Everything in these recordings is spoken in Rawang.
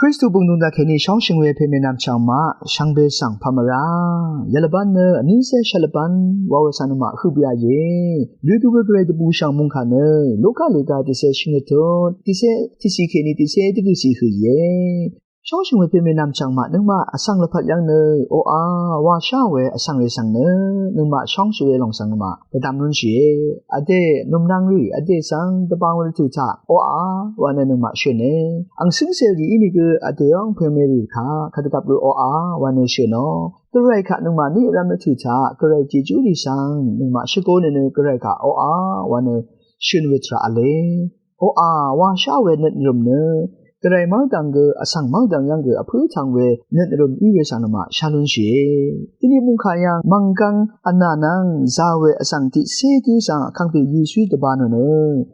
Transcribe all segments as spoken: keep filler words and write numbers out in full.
Kristu bø̀ng dvng dvkèní shóngshø̀ng we pè mènvm chv̀ng maq shvngbe svng pà mvrá yvlvbán nø vnícé shvlvbán wa we svng nøngmaq høq bì a íe. Lvdø we gvray dvbùshv̀ng mungkà nø Luka lèga tiqcé shvngøt tut tiqcé tiqcì kèní tiqcé dvgø̀cì høq íe. Shóngshø̀ng we pè mènvm chv̀ng maq nøngmaq vsvng lvpat yv́ng nø oqà wa shá we vsvng rì svng nø nøngmaq shóngshì we lòng svng nøngmaq dvdvm lúnshìe. Vdè nùmnang rì vdè svng dvbang we dvtø̀ taq oqà wa nø nøngmaq shø̀ne. Àng cǿngcè rì ínìgø vdè óng pè mè rì kaq kadvgvp gø oqà wa nø shø̀nò. Gvray kaq nøngmaq ní vrvm dvtø̀ taq gvray jejú rì svng nøngmaq shvgō nø nø gvray kaq oqà wa nø shø̀n we tvrà v̄le. Oqà wa shá we nøt nrø̀m nø gvray mv́rdv̀ng gø vsvng mv́rdv̀ng yv́ng gø vpǿ tvng we nøt nrø̀m í we svng nøngmaq shá lúnshìe. Dvni mungkà yv́ng mv̀nggvng vnà nvng zà we vsvng tiqcé gǿ svng vkàngpè Yesuí dvbā nò nø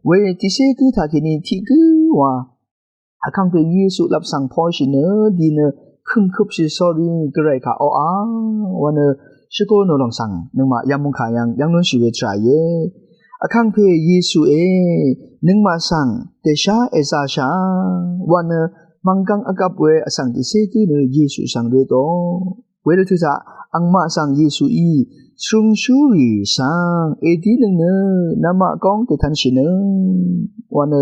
we tiqcé gǿ taq kèní tiq gǿ wa vkàngpè Yesu lvp svng poshì nø di nø kø̀ngkøpshì sórí gvray kaq oqà wa nø shvgō nò lòng svng nøngmaq yv́ng mungkà yv́ng yv́ng lúnshì we tvrà íe. Vkàngpè Yesuí nøngmaq svng dèshá èzāshà wa nø mv̀nggvng vgvp we vsvng tiqcé gǿ nø Yesu svng røtò. Wedø tø̀ taq angmaq svng Yesuí shungshúrì svng èdínøng nø namaq góng dètv̄nshìnøng wa nø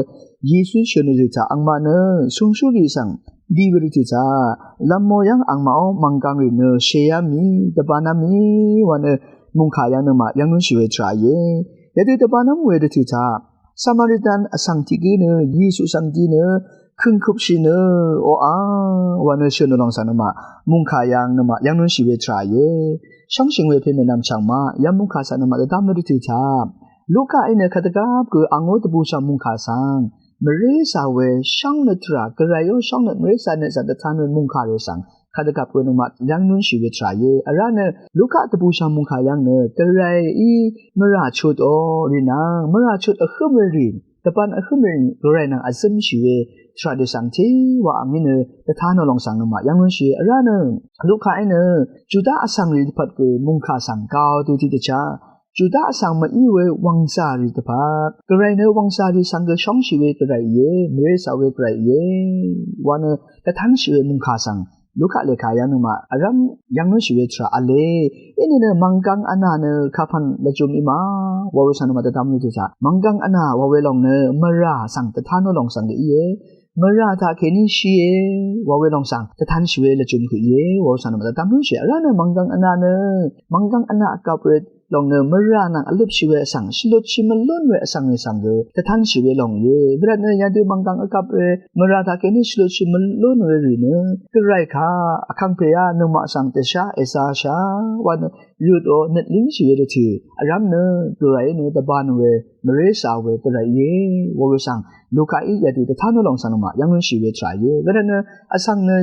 Yesu shø̀n dø tø̀ taq angmaq nø shungshúrì svng di wedø tø̀ taq lv̄m mò yv́ng angmaq ó mv̀nggvng rì nø shèá mì dvbānv́m mì wa nø mungkà yv́ng nøngmaq yv́ng lúnshì we tvrà íe. Yadø dvbānv́m wedø tø̀ taq Samaritan vsvng tiq gǿ nø Yesu svng di nø kø̀ngkøpshì nø oqà wa nø shø̀n nò lòng svng nøngmaq mungkà yv́ng nøngmaq yv́ng lúnshì we tvrà íe. Shóngshø̀ng we pè mènvm chv̀ng maq yv́ng mungkà svng nøngmaq dvdvm nø dvtø̀ taq Lukaí nø kadvgvp gø angó dvbùshv̀ng mungkà svng mvré zà we shóngnøt tvrà gvray ó shóngnøt mvré zà nøt svng dvtv̄n we mungkà rì svng kadvgvp gø nøngmaq yv́ng lúnshì we tvrà íe. Vrá nø Luka dvbùshv̀ng mungkà yv́ng nø gvrayí mvrà chutò rì nvng mvrà chut vhǿm we rì dvbān vhǿm we rì gvray nvng vzǿmshì we tvrà dø svng téwa angí nø dvtv̄n nò lòng svng nøngmaq yv́ng lúnshìe. Vrá nø Lukaí nø Juda vsvng rì dvpvt gø mungkà svng gao dø tiqdvchá Juda vsvng mví we wv̀ngzà rì dvpvt gvray nø wv̀ngzà rì svng gø shóngshì we gvray íe, mvré zà we gvray íe wa nø dvtv̄nshì we mungkà svng Luka lèkà yv́ng nøngmaq vrv́m yv́ng lúnshì we tvrà v̄le. Inìnø mv̀nggvng vnà nø kapv̀n lvjø̄m í ma wa we svng nøngmaq dvdvm we tø̀ taq mv̀nggvng vnà wa we lòng nø mvrà svng dvtv̄n nò lòng svng gø íe. Mvrà taq kèní shìe wa we lòng svng dvtv̄nshì we lvjø̄m høq íe wa we svng nøngmaq dvdvm lúnshìe. Vrá nø mv̀nggvng vnà nø mv̀nggvng vnà vgvp we lòng nø mvrà nvng vløpshì we vsvng shvlutshì mvlún we vsvng rì svng gø dvtv̄nshì we lòng íe. Vrvt nø yadø mv̀nggvng vgvp we mvrà taq kèní shvlutshì mvlún we rì nø gvray kaq vkàngpèá nøngmaq svng dvshá èzāshà wa nø røtò nøt língshì we dvtø̀ vrv́m nø gvrayí nø dvbān we mvré zà we gvray íe wa we svng Lukaí yadø dvtv̄n nò lòng svng nøngmaq yv́ng lúnshì we tvrà íe. Vrvt nø vsvng nø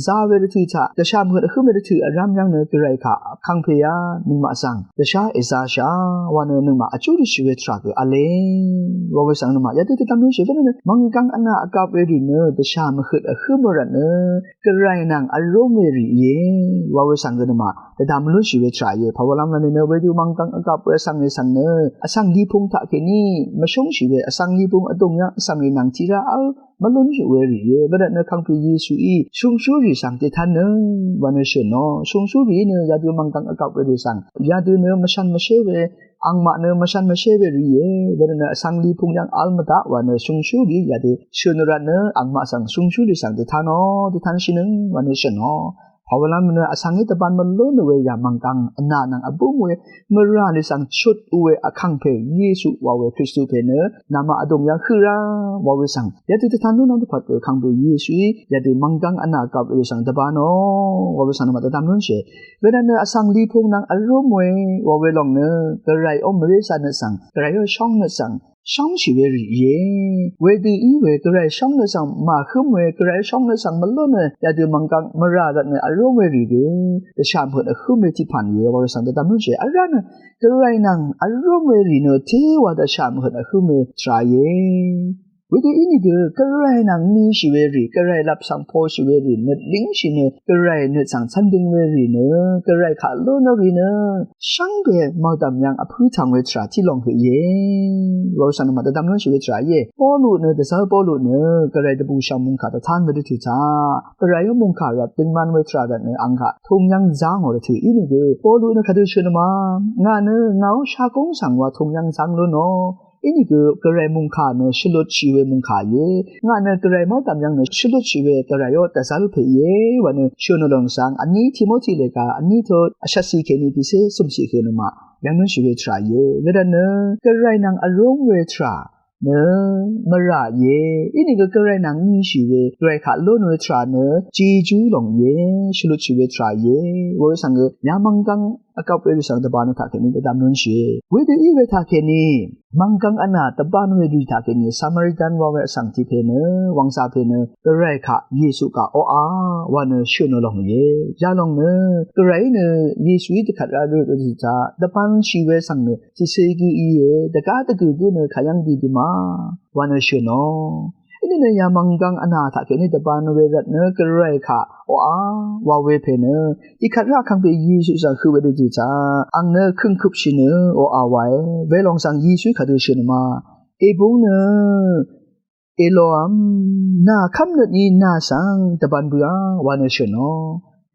zā we dvtø̀ taq dvshà mvhøt vhǿm we dvtø̀ vrv́m yv́ng nø gvray kaq vkàngpèá nøngmaq svng dvshá èzāshà wa nø nøngmaq vjú dvshì we tvrà gø v̄le wa we svng nøngmaq yadø dvdvm lúnshìe. Vrvt nø mv̀nggvng vnà vgvp we rì nø dvshà mvhøt vhǿm we rvt nø gvray nvng vrúm we rì íe wa we svng gø nøngmaq dvdvm lúnshì we tvrà íe. Pàwalv́m rvt nø nø wedø mv̀nggvng vgvp we vsvng rì svng nø vsvng lipung taq kèní mvshúngshì we vsvng lipung vdùng yv́ng vsvng rì nvng tiqrá v́l mvlúnshì we rì íe. Vrvt nø vkàngpè Yesuí shungshú rì svng dètv̄nnøng wa nø shø̀nò. Shungshú rìí nø yadø mv̀nggvng vgvp we rì svng yadø nø mvshvn mvshé we angmaq nø mvshvn mvshé we rì íe. Vrvt nø vsvng lipung yv́ng v́l mvdaq wa nø shungshú rìí yadø shø̀n rvt nø angmaq svng shungshú rì svng dètv̄nò dètv̄nshìnøng wa nø shø̀nò. Pàwalv́m nø vsvng í dvbān mvlún we yà mv̀nggvng vnà nvng vbúng we mvrà rì svng chut we vkàngpè Yesu wa we Kristu pè nø namaq vdùng yv́ng høq rá wa we svng yadø dvtv̄n lúnv́m dvpvt we vkàngpè Yesuí yadø mv̀nggvng vnà vgvp we svng dvbānò wa we svng nøngmaq dvdvm lúnshìe. Wervtnø vsvng lipung nvng vrúm we wa we lòng nø gvray ó mvré zà nøt svng gvray ó shóng nøt svng shóngshì we rì íe. Wedø í we gvray shóng nøt svng màhǿm we gvray shóng nøt svng mvlún we yadø mv̀nggvng mvrà rvtnø vrúm we rì gø dvshà mvhøt vhǿm we tiqpv̀n íe wa we svng dvdvm lúnshìe. Vrá nø gvray nvng vrúm we rì nø téwa dvshà mvhøt vhǿm we tvrà íe. Wedø ínìgø Gvray nvng nishì we rì, Gvray lvp svng poshì we rì nøt língshì nø, Gvray nøt svng cvndøng we rì nø, Gvray kaq lónò rì nø, shvngbe mvdv̀m yv̀ng vpǿ tv̀ng we tvrà tiq lòng høq íe. Wa we svng nø màdvdvm lúnshì we tvrà íe. Polu nø dvzv́r Polu nø Gvray dvbùshv̀ng mòngkà dvtán we dvtø̀ taq, Gvray ó mòngkà rvt døngman we tvrà rvt nø ang kaq tùng yv́ng zá ngò dvtø̀ ínìgø Polu nø kadø shø̀n nø ma, ngà nø ngàó shagúng svng wa tùng yv́ng zá lónò. Ínìgø Gvray mòngkà nø shvlutshì we mòngkà íe. Ngà nø Gvray mvdv̀m yv̀ng nø shvlutshì we Gvray ó dvzv́r pè íe. Wa nø shø̀n nø lòng svng vní Timoti lèga vní to vshvtcì kèní tiqcé cø̀mcì høq nø ma yv̀ng lúnshì we tvrà íe. Wedvt nø Gvray nvng vrúng we tvrà nø mvrà íe. Ínìgø Gvray nvng nishì we, Gvray kaq lónò we tvrà nø jejú lòng íe, shvlutshì we tvrà íe. Wa we svng gø yamvnggvng vgvp we rì svng dvbān we taqkèní dvdvm lúnshìe. Wedø í we taqkèní mvnggvng vnà dvbān we rì taqkèní Samaritan wa we vsvng tiq pè nø, wvngza pè nø Gvray kaq Yesu kaq oqà wa nø shø̀n nø lòng íe. Yalòng nø Gvrayí nø Yesuí dvkvt rá rø dø taq dvbānshì we svng nø tiqcé gǿ íe, dvgá dvgø̀ gǿ nø kayv́ng didø ma wa nø shø̀n ò. Ínìnø yamvnggvng vnà taqkèní dvbān we rvt nø Gvray kaq oqà wa we pè nø tiqkvt rá kangpè Yesu svng høq we dø taq ang nø kø̀ngkøpshì nø oqà wae. Welòng svng Yesuí kadø shø̀n nø ma, Èbúng nø Eloam, nà kv́mnøt í nà svng dvbān bøà wa nø shø̀n ò.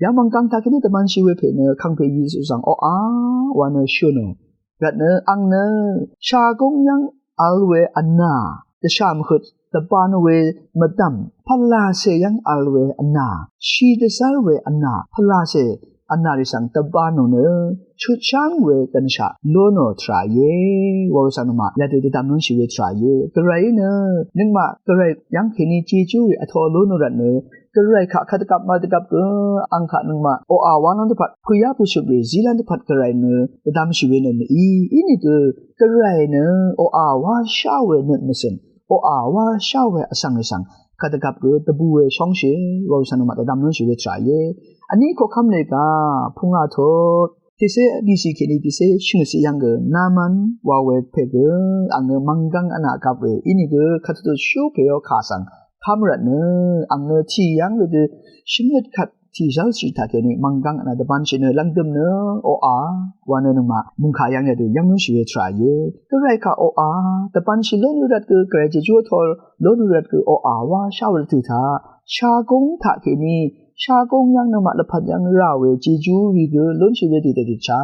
Yamvnggvng taqkèní dvbānshì we pè nø kangpè Yesu svng oqà wa nø shø̀n ò. Rvt nø ang nø shagúng yv́ng vl we vnà, dvshà mvhøt dvbān we mvdv̀m, pvlàcè yv́ng vl we vnà, shì dvzv́r we vnà, pvlàcè vnà rì svng dvbān ò nø chutsháng we gvnshaq lónò tvrà íe. Wa we svng nø ma yadø dvdvm lúnshì we tvrà íe. Gvrayí nø nøngmaq Gvray yv́ng kèní jejú rì vtō lónò rvt nø Gvray kaq kadvgvp màdvgvp gø ang kaq nøngmaq oqà wa lv́ng dvpvt pø̀yá pø̀shøp rì zí lv́ng dvpvt Gvray nø dvdvmshì we nø mv-í. Ínìgø Gvray nø oqà wa shá we nøt mvsø̀n, oqà wa shá we vsvng rì svng kadvgvp gø dvbù we shóngshì. Wa we svng nø ma dvdvm lúnshì we tvrà íe. Vní koqkv́m lèga pungà tot tiqcé bìcì kèní tiqcé shvngøtcì yv́ng gø Naman wa we pè gø ang nø mvnggvng vnà gvp we ínìgø kadvtut shú pè ó kà svng kv́m rvt nø ang nø tì yv́ng wedø shvngøt kvt tì zv́lshì taqkèní mvnggvng vnà dvbānshì nø lv̀ngdø̀m nø oqà wa nø nøngmaq mòngkà yv́ng yadø yv́ng lúnshì we tvrà íe. Gvray kaq oqà dvbānshì lónò rvt gø Gvray jejú vtō lónò rvt gø oqà wa shá we dvtø̀ taq shagúng taqkèní shagúng yv́ng nøngmaq lvpat yv́ng rà we jejú rì gø lúnshì we dø dvdvchá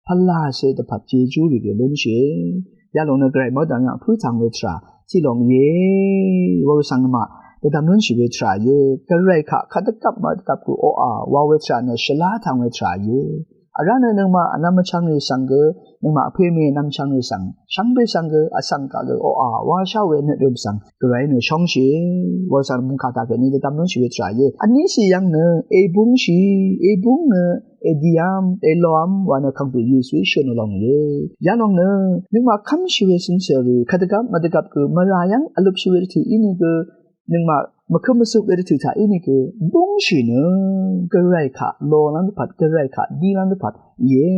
pvlàcè dvpvt jejú rì gø lúnshìe. Yalòng nø Gvray mvdv̀m yv́ng vpǿ tv̀ng we tvrà tiq lòng íe. Wa we svng nø ma dvdvm lúnshì we tvrà íe. Gvray kaq kadvgvp màdvgvp gø oqà wa we tvrà nø shvlá tv̀ng we tvrà íe. Vrá nø nøngmaq vnvm vchvng rì svng gø, nøngmaq vpè mè vnvm vchvng rì svng shvngbe svng gø vsvng kaq gø oqà wa shá we nøt rø̀m svng Gvray nø shóngshì. Wa we svng mòngkà taqkèní dvdvm lúnshì we tvrà íe. Vní cì yv́ng nø Èbúngshì, Èbúng nø Èdiam, Èloam wa nø kangpè Yesuí shø̀n ò lòng íe. Yalòng nø nøngmaq kv́mshì we cø̀n cèrì kadvgvp màdvgvp gø mvrà yv́ng vløpshì we dvtø̀ ínìgø nøngmaq mvkøp mvsøp we dvtø̀ taq ínìgø búngshì nø Gvray kaq lo lv́ng dvpvt, Gvray kaq dí lv́ng dvpvt íe.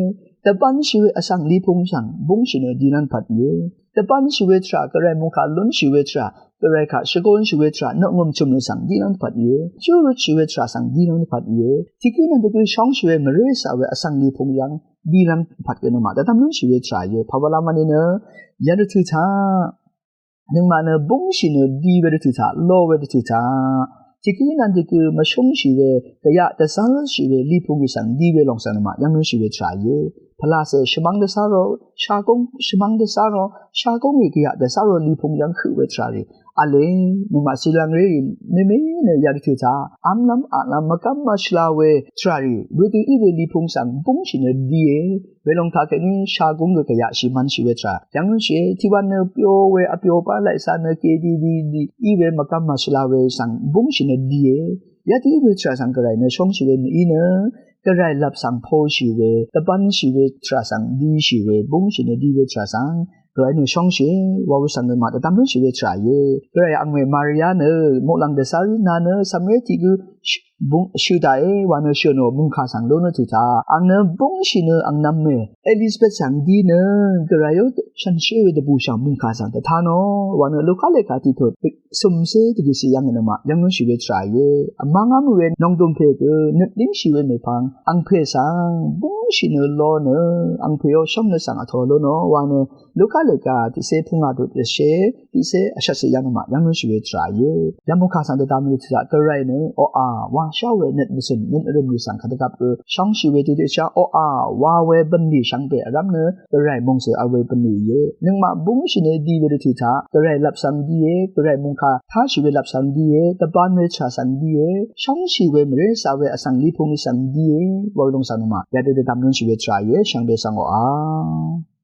Dvbānshì we vsvng lipung svng búngshì nø dí lv́ng dvpvt íe. Dvbānshì we tvrà, Gvray mòngkà lúnshì we tvrà, Gvray kaq shvgōnshì we tvrà nø ngø̀mchø̀m we svng dí lv́ng dvpvt íe. Júrutshì we tvrà svng dí lv́ng dvpvt íe. Tiq gǿ nø tiq gǿ shóngshì we mvré cà we vsvng lipung yv́ng dí lv́ng dvpvt gø nøngmaq dvdvm lúnshì we tvrà íe. Pàwalá mvni nø yadø dvtø̀ taq nøngmaq nø búngshì nø dí we dvtø̀ taq, lo we dvtø̀ taq, tiq gǿ nvn tiq gǿ mvshúngshì we, gvyaq dvzv́lshì we lipung rì svng dí we lòng svng nøngmaq yv́ng lúnshì we tvrà íe. Pvlacè shvmv́ng dvzá rò, shagúng shvmv́ng dvzá rò, shagúng rì gvyaq dvzá rò lipung yv́ng høq we tvrà rì v̄le. Nøngmaq cìlv̀ngré rì mèmè nø yadø dvtø̀ taq vmlv́m aqlv́m mvgv́m mvshvla we tvrà rì wedø í we lipung svng búngshì nø dìe. Welòng taqkèní shagúng gø gvyaq shì mv̄nshì we tvrà yv́ng lúnshìe. Tiqwan nø pyo we vpyo bá laqì cā nø kèdididi í we mvgv́m mvshvla we svng búngshì nø dìe. Yadø í we tvrà svng Gvray nø shóngshì we mv-í nø Gvray lvp svng poshì we, dvbvnshì we tvrà svng dishì we, búngshì nø di we tvrà svng Gvray nø shóngshìe. Wa we svng nø màdvdvm lúnshì we tvrà íe. Gvray ang we Maria nø muqlàng dvzá rí nà nø cv̀mré tiq gǿ búng shø daqé wa nø shø̀ nò mungkà svng lú nø tiq taq ang nø búngshì nø ang nv̄m mè Elizabeth svng dí nø Gvrayó shànshér we dvbùshv̀ng mungkà svng dvtá nò wa nø Luka lèkà tiq tut cø̀mcé dvgø̀cì yv̀ng nø mà yv̀ng lúnshì we tvrà íe. Vmv́ngv́m we nòngdùng pè gø nøt língshì we mèpvng angpè svng búngshì nø ló nø angpèó shóng nø svng vtō lú nò wa nø Luka lèkà tiqcé pungà dut dvshé tiqcé vshvtcì yv̀ng nø mà yv̀ng lúnshì we tvrà íe. Yv̀ng mungkà svng dvdvm we tvrà Gvray nø oqà wa shá we nøt mvcø̀n nøt rø̀m rì svng kadvgvp gø shóngshì we tiqtiq shá oqà wa we bv̀nlì shvngbe vrv́m nø Gvray mòngzø̀ vl we bv̀nlì íe. Nøngmaq búngshì nø di we tiq taq Gvray lvp svng díe, Gvray mungkà táshì we lvp svng díe, dvbán we tvrà svng díe, shóngshì we mvré caq we vsvng lipung svng díe wa we lòng svng nø mà yadø dvdvm lúnshì we tvrà íe shvngbe svng oqà